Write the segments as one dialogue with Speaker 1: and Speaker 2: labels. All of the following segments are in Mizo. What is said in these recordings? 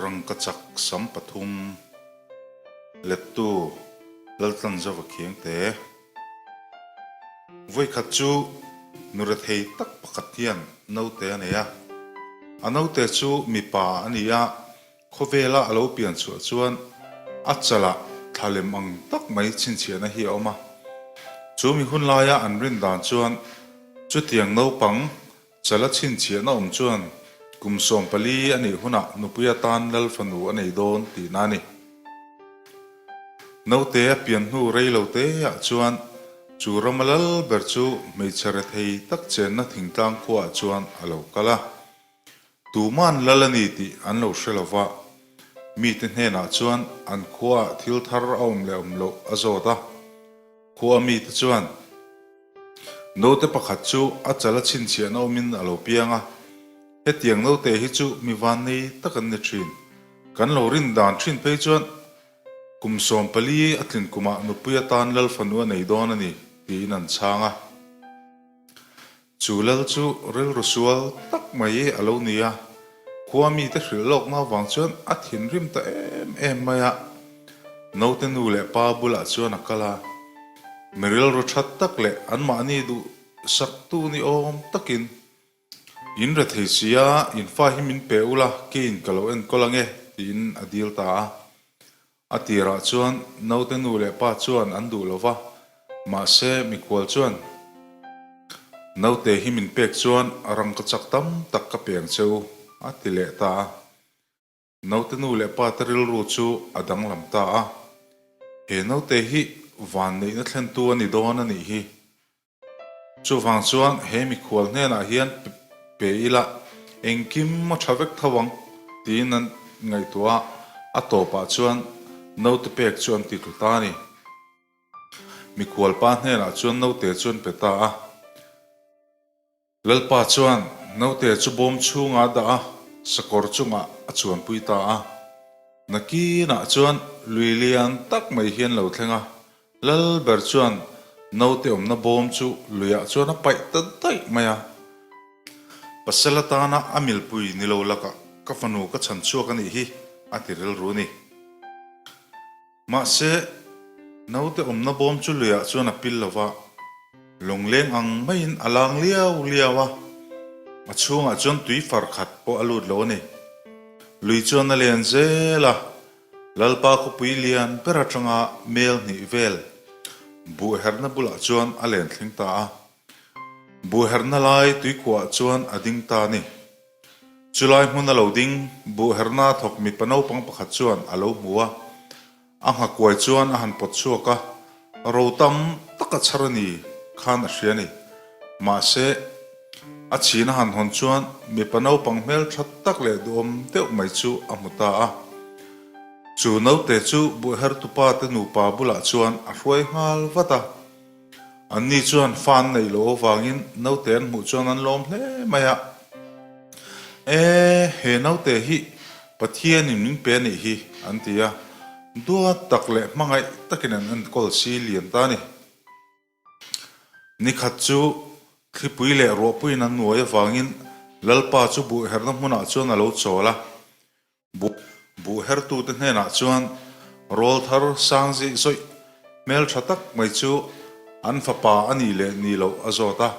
Speaker 1: Rangkachak sam pathum lettu Laltlanzova Khiangte. Vawikhat chu nu rethei tak pakhat hian naute a nei a. A naute chu mipa a ni a, khawvela a lo pian chhuah chuan a chalah thlalem ang tak mai chhinchhiahna hi a awm a. Chu mi hun laia an rin dan chuan chutiang naupang Chala chhinchhiahna awm chuan kum 14 a nih hunah nupui atan Lal fanu a nei dawn tihna a ni. Naute a pian hnu rei lo te ah chuan chu rama lal ber chu hmeichhe rethei tak chenna thingtlang khuaah chuan a lo kal a. Tuman lal a ni tih an lo hre lo va, mite hnenah chuan an khuaah thil thar a awm leh awm loh a zawt a. Khua mite chuan. Naute pakhat chu a chal a chhinchhiahna awmin a lo piang a, hetiang naute hi chu mi vannei tak an ni thin. Kan lo rin dan thin phei chuan kum 14 a tlin kumah nupui atan lal fanu a nei dawn a ni tiin an chhang a. Chu lal chu rilru sual tak mai a lo ni a, khua mite hrilh lawkna avang chuan a thinrim ta em em mai a. Naute nu leh pa bulah chuan a kal a. Mi rilru that tak leh anmahni duh saktu ni awm takin, In rethei si a, in fa hi min pe ula, keiin ka lo enkawl ange, tiin a dil ta a. A tirah chuan naute nu leh pa chuan an duh lo va, mahse mikhual chuan, Naute hi min pek chuan rangkachak tam tak ka pe ang che u, a ti leh ta a. Naute nu leh pa te rilru chu a danglam ta a, he naute hi vanneihna thlentu a ni dawn a nih hi. Chuvang chuan he mikhual hnenah hian pe ila engkim a tha vek tho ang tiin an ngaihtuah a, a tawpah chuan naute pek chu an ti tlu ta a ni. Mikhual pa hnenah chuan naute chu an pe ta a. Lalpa chuan naute chu bawm chhungah a dah a, sakawr chungah a chuanpui ta a. Nakinah chuan lui lian tak mai hian lo thleng a, Lal ber chuan naute awmna bawm chu luiah chuan a paih ta daih mai a. Pasal atana a milpui ni lo lakah ka fanu ka chhan chhuak a nih hi, a ti rilru a ni. Mahse, naute awmna bawm chu luiah chuan a pil lo va, lawngleng ang maiin a lang liau liau a, a chhungah chuan tui far khat pawh a lut lo a ni. Lui chuan a len zel a, Lalpa khawpui lian ber atanga mel hnih vel buh herna bulah chuan a len thleng ta a, buh herna lai tuikhuah chuan a ding ta a ni. Chulai hmun a lo ding, buh herna thawk mipa naupang pakhat chuan a lo hmu a, a nghakuai chuan a han pawt chhuak a, ro tam tak a chhar a ni khan a hria a ni. Mahse, a chhin a han hawn chuan mipa naupang hmel tha tak leh duhawm deuh mai chu a hmu ta a. Chu naute chu buh hertupa te nupa bulah chuan a hruai nghal vat a. Anni chuan fa an neih loh avangin naute an hmuh chuan an lawm hle mai a. E, he naute hi Pathianin min pe a nih hi, an ti a. Duat tak leh hmangaih takin an enkawl si lian ta a ni. Nikhat chu thlipui leh ruahpuiin an nuai avangin Lalpa chu buhherna hmunah chuan a lo chawl a. Buh hertute hnenah chuan rawl thar sang zih zawih hmel tha tak mai chu an fapa a nih leh nih loh a zawt a.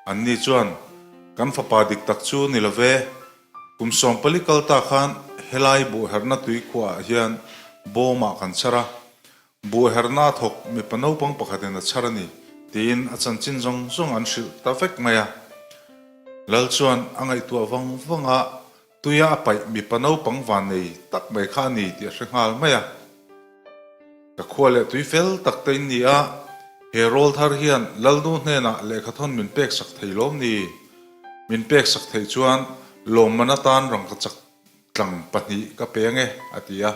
Speaker 1: Anni chuan, Kan fapa dik tak chu ni lo ve, kum 14 kal ta khan helai buh herna tui khuaah hian bawmah kan chhar a, buh herna a thawk mipa naupang pakhatin a chhar a ni, tiin a chanchin zawng zawng an hrilh ta vek mai a. Lal chuan a ngaihtuah vang vang a, Tuia a paih mipa naupang vannei tak mai kha a ni tih a hre nghal mai a. Ka khua leh tui fel tak te in ni a, he rawl thar hian Lalnu hnenah lehkhathawn min pek sak thei lawm ni? Min pek sak theih chuan lawmman atan rangkachak tlang pahnih ka pe ange, a ti a.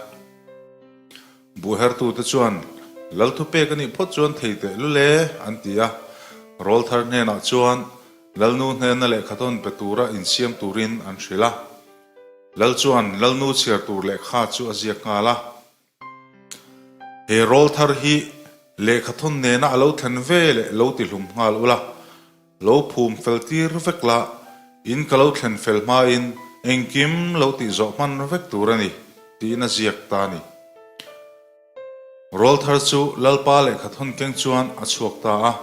Speaker 1: Buhhertute chuan Lal thupek a nih phawt chuan thei teh lul e, an ti a. Rawl thar hnenah chuan Lalnu hnena lehkhathawn pe tura insiam turin an hrilh a. Lal chuan Lalnu chhiar tur lehkha chu a ziak nghal a. He rawl thar hi lehkhathawn nena a lo thlen ve leh lo ti hlum nghal ula, lo phum fel tir vek la, in ka lo thlen fel hmain. Engkim lo tih zawh hman vek tur a ni, tiin a ziak ta a ni. Rawlthar chu Lalpa lehkha thawn keng chuan a chhuak ta a.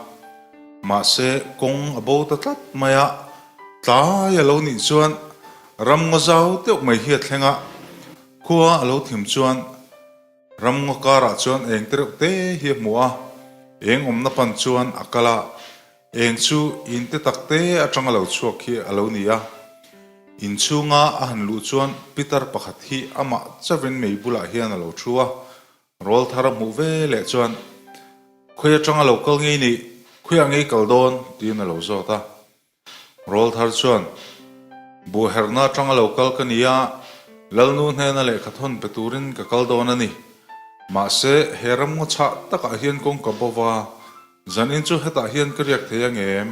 Speaker 1: Mahse, kawng a bo ta tlat mai a, tlai a lo nih chuan ram ngaw zau deuh mai hi a thleng a, khua a lo thim chuan ram ngaw karah chuan eng te reuh te hi a hmu a, eng awmna pan chuan a kal a, Eng chu in te tak te atanga lo chhuak hi a lo ni a. In chhunga a han luh chuan pitar pakhat hi amah chavin mei bulah hian a lo thu a. Rawl thar a hmuh ve leh chuan, Khawi atanga lo kal ngei nih? Khawiah ngei kal dawn? tiin a lo zawt a. Rawl thar chuan, Buh herhna atanga lo kal ka ni a, Lalnu hnena lehkha thawn pe turin ka kal dawn a ni. Mahse, he ramngaw chhah takah hian kawng ka bo va, Zanin chu hetah hian ka riak thei ang em?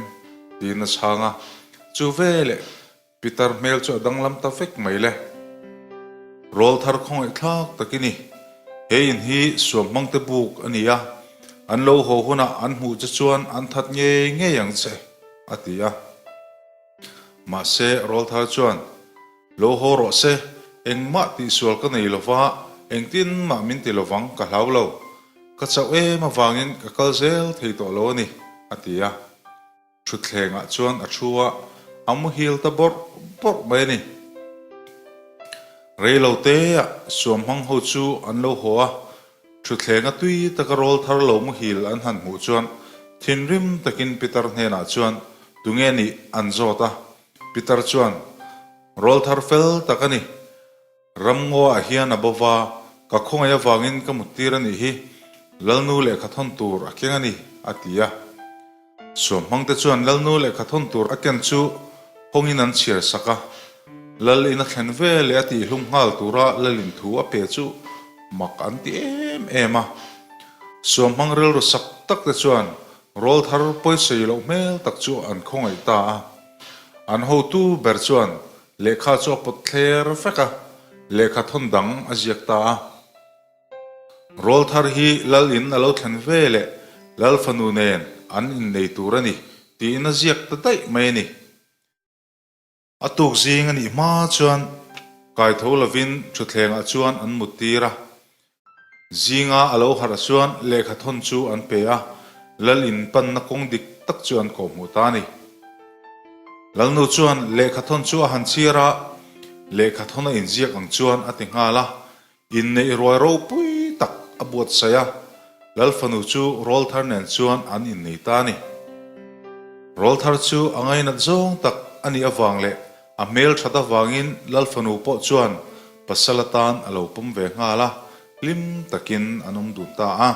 Speaker 1: tiin a chhang a. Chu veleh Pitar hmel chu a danglam ta vek mai le. Rawl thar khawngaihthlak tak i ni. He in hi suam hmangte buk a ni a, an lo haw hunah an hmuh che chuan an that ngei ngei ang che, a ti a. Mahse, Rawlthar chuan, Lo haw rawh se, engmah tihsual ka nei lova, engtin mah min ti lovang ka hlau lo. Ka chauh em avangin ka kal zel thei tawh lo a ni, a ti a. Thutthlengah chuan a thu a, a muhil ta bawrh bawrh mai a ni. Rei lo teah suam hmang ho chu an lo haw a, thutthleng a tui taka rawl thar lo muhil an han hmuh chuan thinrim takin Pitar hnenah chuan tunge nih an zawt a, Pitar chuan, Rawl thar fel tak a ni. Ramngaw ah hian a bo va, ka khawngaih avangin ka muttir a nih hi, Lalnu lehkha thawn tur a keng a ni, a ti a. Suam hmangte chuan Lalnu lehkha thawn tur a ken chu hawngin an chhiar sak a, Lal in a thlen ve leh a tihhlum nghal tura Lalin thu a pe chu mak an ti em em a. Suam hmang rilru sak tak te chuan rawl thar pawisawi loh hmel tak chu an khawngaih ta a. An hotu ber chuan Lehkha chu a pawt thler vek a, lehkha thawn dang a ziak ta a. Rawl thar hi Lal in a lo thlen ve leh Lal fanu nen an innei tur a ni tiin a ziak ta daih mai a ni. A tuk zing a nih hma chuan kaitho lovin thutthlengah chuan an mut tir a. Zinga a lo harh chuan lehkha thawn chu an pe a, Lal in panna kawng dik tak chu an kawhhmuh ta a ni. Lalnu chuan lehkha thawn chu a han chhiar a, lehkha thawn a inziak ang chuan a ti nghal a, inneih ruai ropui tak a buatsaih a, Lal fanu chu rawlthar nen chuan an innei ta a ni. Rawlthar chu a ngainat zawng tak a nih avang leh A hmel that avangin Lal fanu pawh chuan pasal atan a lo pawm ve nghal a, hlim takin an awm dun ta a.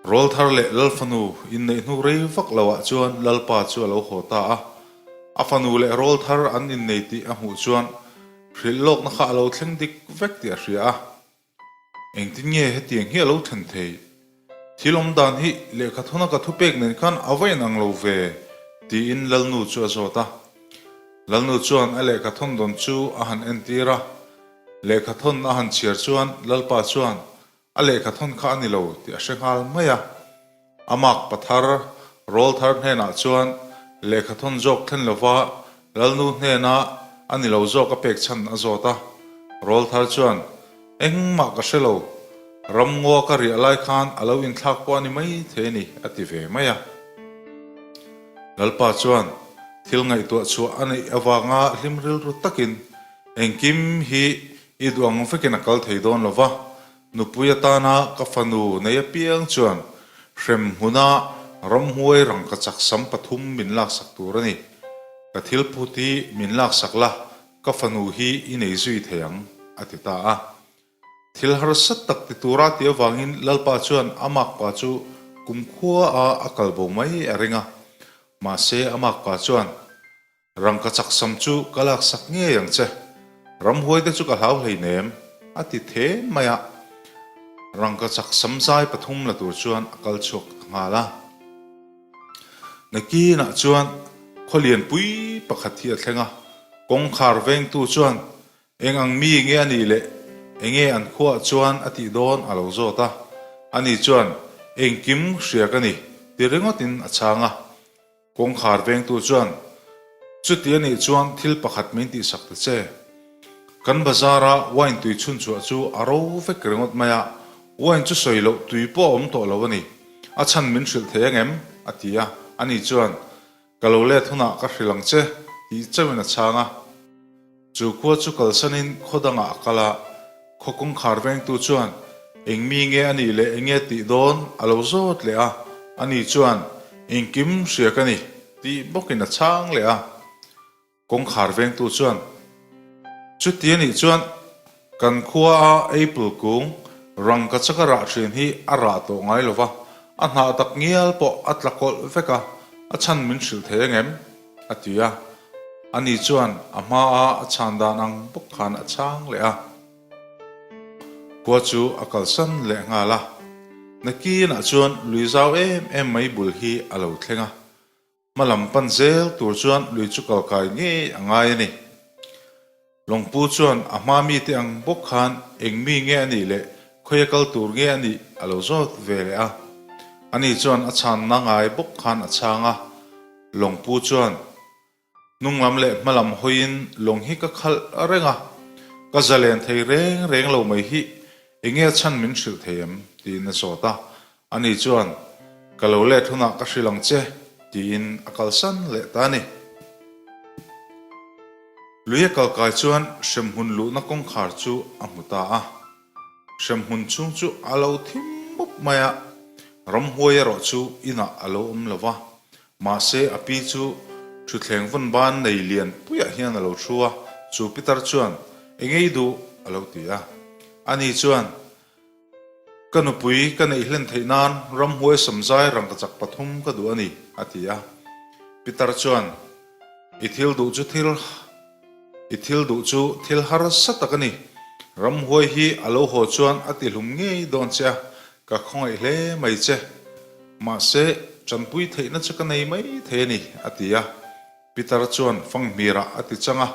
Speaker 1: Rawlthar leh Lal fanu inneih hnu rei vak loah chuan Lalpa chu a lo haw ta a. A fanu leh Rawlthar an innei tih a hmuh chuan hrilh lawkna kha a lo thleng dik vek tih a hria a. Engtin nge hetiang hi a lo thlen theih? Thil awm dan hi lehkha thawna ka thupek nen khan a va inang lo ve, tiin Lalnu chu a zawt a. Lalnu chuan a lehkha thawn dawn chu a han entir a. Lehkha thawn a han chhiar chuan Lalpa chuan a lehkha thawn kha a ni lo tih a hre nghal mai a. A mak pathar, rawl thar hnenah chuan lehkha thawn zawk thlen lova Lalnu hnena a ni lo zawk a pek chhan a zawt a. Rawl thar chuan, Engmah ka hre lo, ramngaw ka riah lai khan a lo inthlak pawh a ni mai thei a ni, a ti ve mai a. Lalpa chuan thil ngaihtuah chhuah a neih avanga hlim rilru takin, Engkim hi i duh ang vekin a kal thei dawn lova, Nupui atana ka fanu nei apiang chuan hrem hmuna ramhuai rangkachak sam pathum min laksak tur a ni. Ka thil phut hi min laksak la, ka fanu hi i nei zui thei ang, a ti ta a. Thil harsa tak ti tura tih avangin Lalpa chuan a makpa chu kumkhua a a kalbo mai a ring a. Mahse a makpa chuan. Rangka chaksam chu ka laksak ngei ang che, ramhuai te chu ka hlau hleinem, a ti then mai a. Rangka chaksam zai pathum la tur chuan a kal chhuak ta nghal a. Nakinah chuan khaw lianpui pakhat hi a thleng a, kawngkhar vengtu chuan eng ang mi nge a nih leh enge an khuaah chuan a tih dawn a lo zawt a. Ani chuan engkim hria ka ni ti ringawtin a chhang a. Kawngkhar vengtu chuan. Chuti a nih chuan thil pakhat min tihsak ta che. Kan bazar-a wine tui chhunchhuah chu a ro vek ringawt mai a, wine chu sawi loh tui pawh a awm tawh lo a ni. A chhan min hrilh thei ang em? a ti a. Ani chuan, Ka lo let hunah ka hrilh ang che, tih chauhin a chhang a. Chu khua chu kalsanin khaw dangah a kal a, khaw kawngkhar vengtu chuan eng mi nge a nih leh eng nge tih dawn a lo zawt leh a, ani chuan engkim hria ka ni tih bawkin a chhang leh a. Kawngkhar vengtu chuan chuti a nih chuan kan khua a apple kung rangka chaka rah thin hi a rah tawh ngai lo va, a hnah tak ngial pawh a tla kawlh vek a, a chhan min hrilh thei ang em? A ti a, ani chuan a hmaa a chhan dan ang bawk khan a chhang leh a. Khua chu a kalsan leh nghal a, nakinah chuan lui zau em em mai bul hi a lo thleng a, hma lam pan zel tur chuan lui chu kal kai ngei a ngai a ni. Lawngpu chuan a hma mite ang bawk khan eng mi nge a nih leh khawia kal tur nge a nih a lo zawt ve leh a. Ani chuan a chhanna ngai bawk khan a chhang a. Lawngpu chuan hnunglam leh hmalam hawiin lawng hi ka khalh reng a, ka zalen thei reng reng lo mai hi enge a chhan min hrilh thei em? tiin a zawt a. Ani chuan ka lo let hunah ka hrilh ang che tiin a kalsan leh ta a ni. Lui a kalkai chuan hremhmun luhna kawngkhar chu a hmu ta a. Hremhmun chhung chu a lo thim mup mai a, ramhuai erawh chu inah a lo awm lo va. Mahse a pi chu thutthleng vawn ban nei lian puiah hian a lo thu a, chu pitar chuan, Eng ei duh? a lo ti a. Ani chuan, Ka nupui ka neih hlen theih nan ramhuai samzai rangkachak pathum ka duh a ni, a ti a. Pitar chuan, I thil duh chu thil I thil duh chu thil harsa tak a ni. Ramhuai hi a lo haw chuan a ti hlum ngei dawn che a, ka khawngaih hle mai che. Mahse, tanpui theihna chu ka nei mai thei a ni, a ti a. Pitar chuan fanghmirah a ti chang a,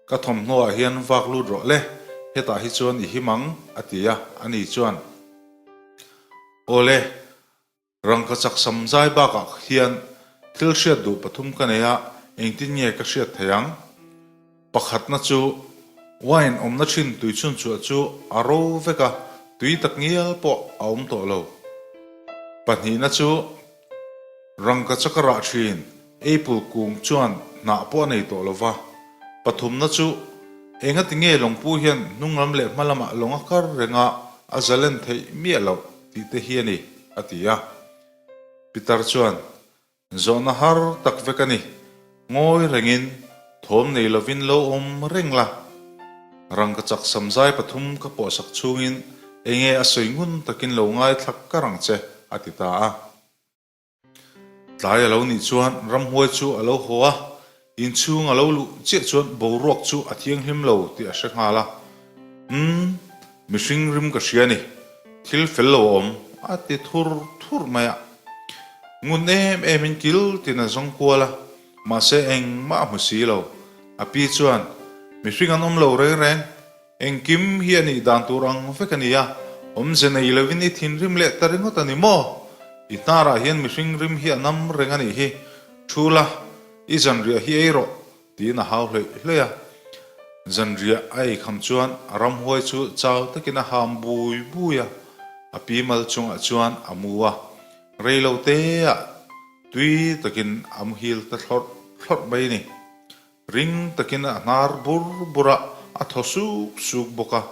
Speaker 1: Ka thawmhnawah hian vak lut rawh le, hetah hi chuan i him ang, a ti a. Ani chuan, Awle, Rangkachak sam zai bakah hian thil hriat duh pathum ka nei a, engtin nge ka hriat thei ang? Pakhatna chu wine awmna thin tui chhunchhuah chu a ro vek a, tui tak ngial pawh a awm tawh lo. Pahnihna chu rangkachak a rah thin apple kung chuan hnah pawh a nei tawh lo va. Pathumna chu engati nge lawngpu hian hnunglam leh hma lamah lawng a kar reng a, a zalen theih miah loh tih te hi a ni, a ti a. Pitar chuan, Zawhna har tak vek a ni, ngawi rengin thawm nei lovin lo awm reng la. Rangkachak samzai pathum ka pawhsak chhungin enge a sawi ngun takin lo ngaithlak kar ang che, a ti ta a. Tlai a lo nih chuan ramhuai chu a lo haw a, inchhung a lo luh chiah chuan boruak chu a thianghlim lo tih a hre nghal a. Umm, mihring rim ka hria a ni, thil fel lo a awm, a ti thur thur mai a. Ngun em em in kil tin a zawng kual a, mahse engmah a hmu si lo. A pi chuan, Mihring an awm lo reng reng, Engkim hi a nih dan tur ang vek a ni a, awmze nei lovin i thinrim leh ta ringawt a ni maw? I hnarah hian mihring rim hi a nam reng a nih hi, thu la, i zanriah hi ei rawh, tiin a hau hleih hleih a. Zanriah a ei kham chuan a ramhuai chu chau takin a ham bui bui a, a pi mal chungah chuan a mu a, rei lo teah tui takin a muhil ta thlawrh thlawrh mai a ni. Ring takin a hnar bur bur a, a thaw suk suk bawk a.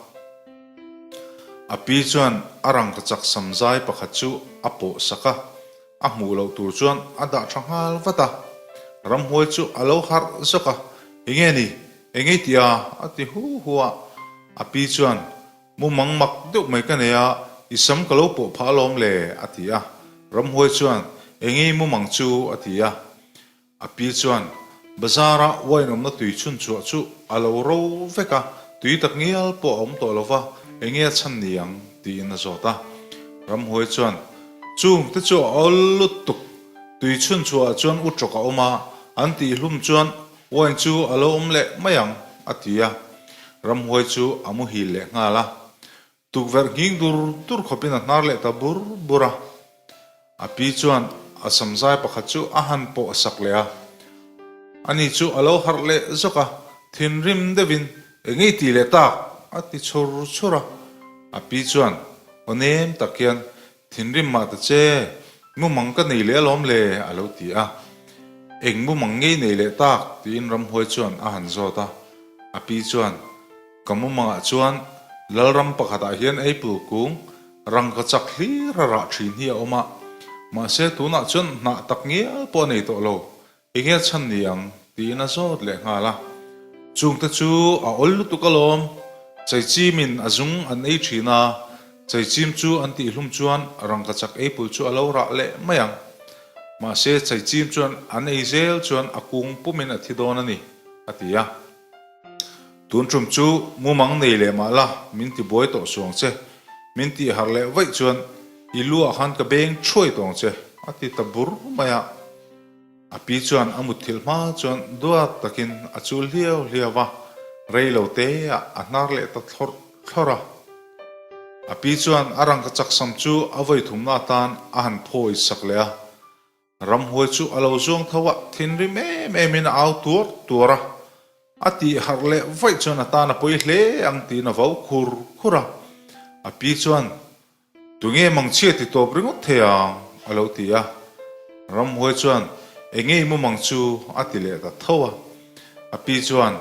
Speaker 1: A pi chuan a rangkachak samzai pakhat chu a pawh sak a, a hmuh loh tur chuan a dah tha nghal vat a. Ramhuai chu a lo harh zawk a, Enge ni? Enge i tih a? a ti hu hu a. A pi chuan, Mumang mak deuh mai ka nei a, i sam ka lo pawh phah alawm le, a ti a. Ramhuai chuan, Enge i mumang chu? a ti a. A pi chuan bazar-a wine awmna tui chhunchhuah chu a lo ro vek a, tui tak ngial pawh a awm tawh lo va, enge a chhan ni ang? tiin a zawt a. Ramhuai chuan, Chung te chu a awl lutuk, tui chhunchhuah ah chuan u tawk a awm a, an tih hlum chuan wine chu a lo awm leh mai ang, a ti a. Ramhuai chu a muhil leh nghal a. Tukverh nghing dur dur khawpin a hnar leh ta bur bur a. A pi chuan a samzai pakhat chu a han pawh sak leh a. Ani chu a lo harh leh zawk a, thinrim deuhin, Eng i ti leh tak? a ti chhur chhur a. A pi chuan aw nem tak hian, Thinrim mah ta che, mumang ka nei leh alawm le, a lo ti a. Eng mumang ngei nei leh tak? tiin ramhuai chuan a han zawt a. A pi chuan, Ka mumangah chuan Lalram pakhatah hian apple kung rangka chak hlir a rah thin hi a awm a, mahse tunah chuan hnah tak ngial pawh a nei tawh lo. Enge a chhan ni ang? tiin a zawt leh nghal a. Chungte chu a awl lutuk alawm, Chaichimin a zung an ei thin a, Chaichim chu an tihhlum chuan rangka chak apple chu a lo rah leh mai ang. Mahse Chaichim chuan an ei zel chuan a kung pumin a thi dawn a ni, a ti a. Tun tum chu mumang nei leh mah la, min ti buai tawh suang che. Min tih harh leh vaih chuan i lu ah khan ka beng thuai tawng che, a ti ta bur mai a. A pi chuan a mutthilh hma chuan duat takin a chul hliau hliau va, rei lo te ah a hnar leh ta thlawrh thlawrh a. A pi chuan a rangka chaksam chu a vawi thumna atan a han phawi sak leh a. Ramhuai chu a lo zuang tho a, thinrim em em in a au tuar tuar a. A tih harh leh vaih chuan a tan a pawi hle ang tiin a vau khur khur a. A pi chuan, Tunge mangchhia ti tawp ringawt thei ang? a lo ti a. Ramhuai chuan, Enge i mumang chu? a ti leh ta tho a. A pi chuan,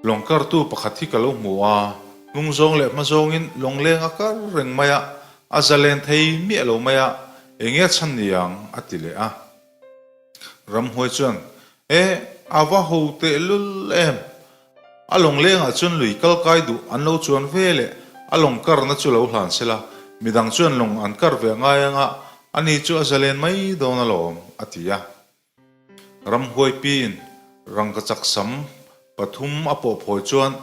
Speaker 1: Lawng kartu pakhat hi ka lo hmu a, hnung zawng leh hma zawngin lawngleng a kar reng mai a, a zalen thei miah lo mai a, enge a chhan ni ang? a ti leh a. Ramhuai chuan, E, a va ho tehlul em? A lawng lengah chuan lui kal kai duh an lo chuan ve leh a lawng karna chu lo hlan se la, midang chuan lawng an kar ve ngai anga ani chu a zalen mai dawn alawm, a ti a. Ramhuai piin rangkachak sam pathum a pawh phawi chuan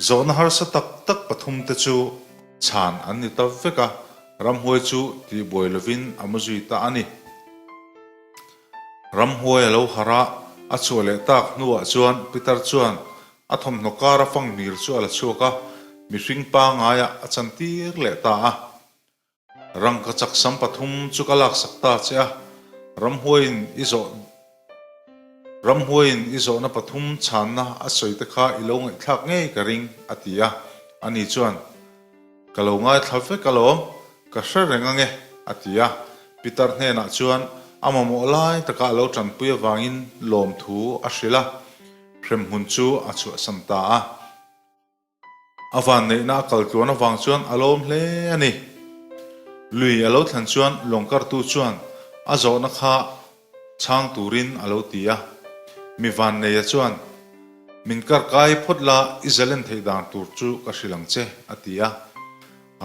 Speaker 1: zawhna harsa tak tak pathum te chu chhan an ni ta vek a, ramhuai chu tihbuai lovin a mu zui ta a ni. Ramhuai a lo harh a, a chhuah leh tak hnuah chuan Peter chuan a thawmhnaw kar a fanghmir chu a la chhuak a, mihring pangaiah a chantir leh ta a. Rangka chaksam pathum chu ka laksak ta che a, ramhuaiin i zawh ramhuaiin i zawhna pathum chhanna a sawi te kha i lo ngaihthlak ngei ka ring, a ti a. Ani chuan, Ka lo ngaithla vek alawm, ka hre reng ange, a ti a. Pitar hnenah chuan a mamawh lai taka a lo tanpui avangin lawmthu a hrilh a, hremhmun chu a chhuahsan ta a. A vanneihna a kal tluan avang chuan a lawm hle a ni. Lui a lo thlen chuan lawngkartu chuan a zawhna kha chhang turin a lo ti a. Mi vanneia chuan, Min karkai phawt la i zalen theih dan tur chu ka hrilh ang che, a ti a.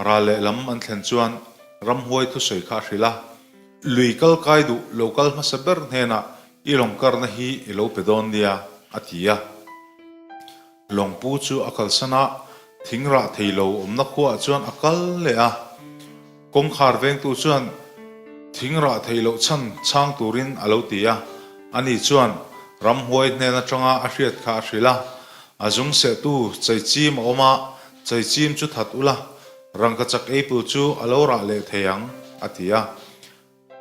Speaker 1: Ral lehlam an thlen chuan ramhuai thusawi kha a hrilh a. Lui kal kai duh lo kal hmasa ber hnenah i lawngkarna hi i lo pe dawn nia, a ti a. Lawngpu chu a kalsan a, thing rah thei lo awmna khuaah chuan a kal leh a. Kawngkhar vengtu chuan thing rah thei loh chhan chhang turin a lo ti a. Ani chuan ramhuai hnen atanga a hriat kha a hrilh a. A zung sehtu chaichim a awm a, chaichim chu that ula, rangkachak apple chu a lo rah leh thei ang, a ti a.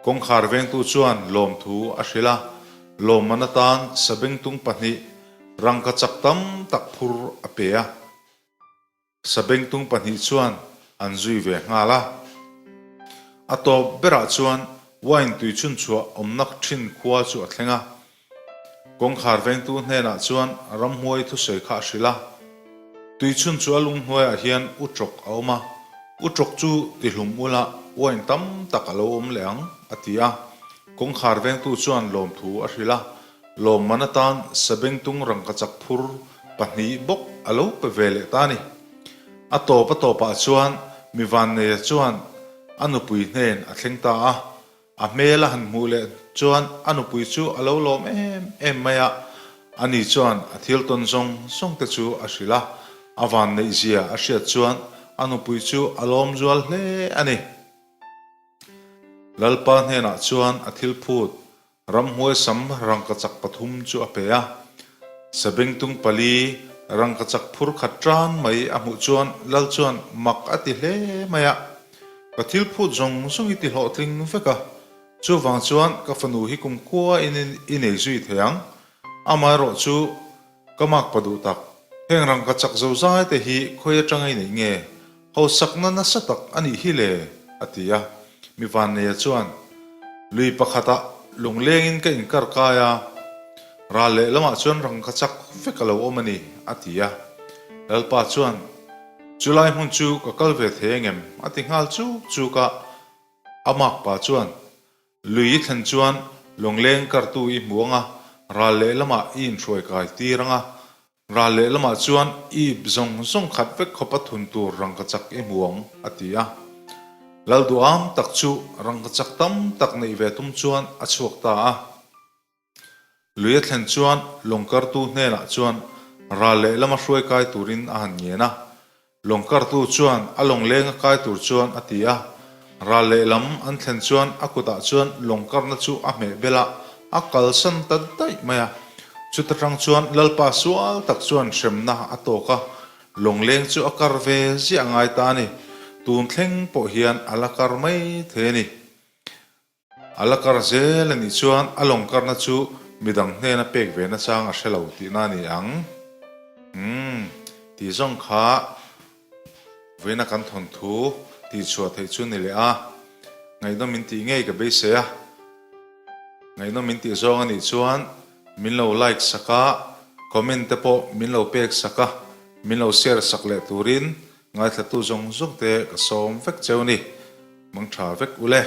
Speaker 1: Kawngkhar vengtu chuan lawmthu a hrilh a, lawmman atan sabengtung pahnih rangkachak tam tak phur a pe a. Sabengtung pahnih chuan an zui ve nghal a. A tawp berah chuan wine tui chhunchhuah awmnak thin khua chu a thleng a. Kawngkhar vengtu hnenah chuan ramhuai thusawi kha a hrilh a, Tuichhun chu a lunghnuaiah hian utrawk a awm a, utrawk chu tihlum ula wine tam tak a lo awm leh ang, a ti a. Kawngkhar vengtu chuan lawmthu a hrilh a, lawmman atan sabengtung rangkachak phur pahnih bawk a lo pe ve leh ta a ni. A tawp a tawpah chuan mi vanneia chuan a nupui hnen a thleng ta a, A hmel a han hmuh leh chuan a nupui chu a lo lawm em em mai a, ani chuan a thil tawn zawng zawng te chu a hrilh a, a vanneih zia a hriat chuan a nupui chu a lawm zual hle a ni. Lalpa hnenah chuan a thil phut ramhuai sam rangkachak pathum chu a pe a, sabengtung pali rangkachak phur khat tan mai a hmuh chuan Lal chuan mak a ti hle mai a. Ka thil phut zawng zawng i ti hlawhtling vek a, chuvang chuan ka fanu hi kumkhua in i nei zui thei ang. Amaherawh chu ka makpa duh tak, heng rangkachak zozai te hi khawi atanga i neih nge? Hausakna nasa tak a nih hi le, a ti a. Mi Vanneia chuan, Lui pakhatah lunglengin ka inkar kai a, ral lehlamah chuan rangkachak vek a lo awm a ni, a ti a. Lalpa chuan, Chulai hmun chu ka kal ve thei angem? a ti nghal chuk chuk a. A makpa chuan, Lui i thlen chuan lawngleng kartu i hmu ang a, ral lehlamah i inhruai kai tir ang a, ral lehlamah chuan i ip zawng zawng khat vek khawp a thun tur rangkachak i hmu ang, a ti a. Lalduham tak chu rangkachak tam tak neih ve tum chuan a chhuak ta a. Lui a thlen chuan lawngkartu hnenah chuan ral lehlama hruai kai turin a han ngen a. Lawngkartu chuan a lawnglenga kai tur chuan a ti a. Ral lehlam an thlen chuan a kutah chuan lawngkarna chu a hmeh bel a, a kalsan ta daih mai a. Chuta tang chuan Lalpa sual tak chuan hremna a tawk a, lawngleng chu a kar ve ziah ngai ta a ni. Tun thleng pawh hian a la kar mai thei a ni. A la kar zel a nih chuan a lawng karna chu midang hnena pek ve nachang a hre lo tihna a ni ang. Umm, tih zawng kha vawiina kan thawnthu tih chhuah theih chu ni leh a, ngaihnawm min tih ngei ka beisei a. Ngaihnawm min tih zawng a nih chuan min lo like sak a, comment te pawh min lo pek sak a, min lo share sak leh turin ngaithlatu zawng zawng te ka sawm vek cheu ni. Mang tha vek ule.